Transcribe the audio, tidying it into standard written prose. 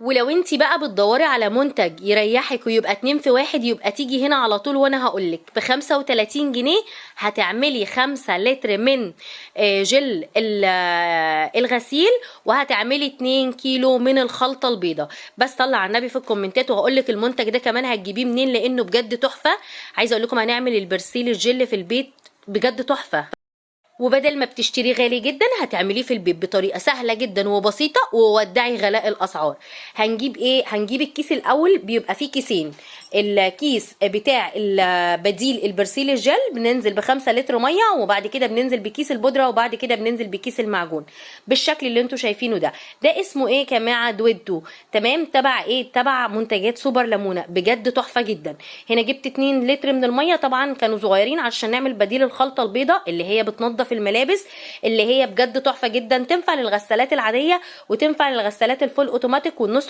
ولو انت بقى بتدوري على منتج يريحك ويبقى 2 في 1، يبقى تيجي هنا على طول. وانا هقولك ب35 جنيه هتعملي 5 لتر من جل الغسيل، وهتعملي 2 كيلو من الخلطة البيضاء. بس طلع على النبي في الكومنتات، وهقولك المنتج ده كمان هتجيبيه منين لانه بجد تحفة. عايزة اقولكم هنعمل البرسيل الجل في البيت، بجد تحفة. وبدل ما بتشتريه غالي جدا هتعمليه في البيت بطريقة سهلة جدا وبسيطه، وودعي غلاء الاسعار. هنجيب ايه؟ هنجيب الكيس الاول، بيبقى فيه كيسين. الكيس بتاع بديل البرسيل الجل بننزل ب5 لتر ميه، وبعد كده بننزل بكيس البودره، وبعد كده بننزل بكيس المعجون بالشكل اللي انتوا شايفينه ده. ده اسمه ايه يا جماعه؟ دويتو، تمام. تبع ايه؟ تبع منتجات سوبر ليمونه، بجد تحفة جدا. هنا جبت 2 لتر من الميه، طبعا كانوا صغيرين، عشان نعمل بديل الخلطة البيضاء اللي هي بتنظف الملابس، اللي هي بجد تحفة جدا، تنفع للغسالات العادية وتنفع للغسالات ال full automatic والنص.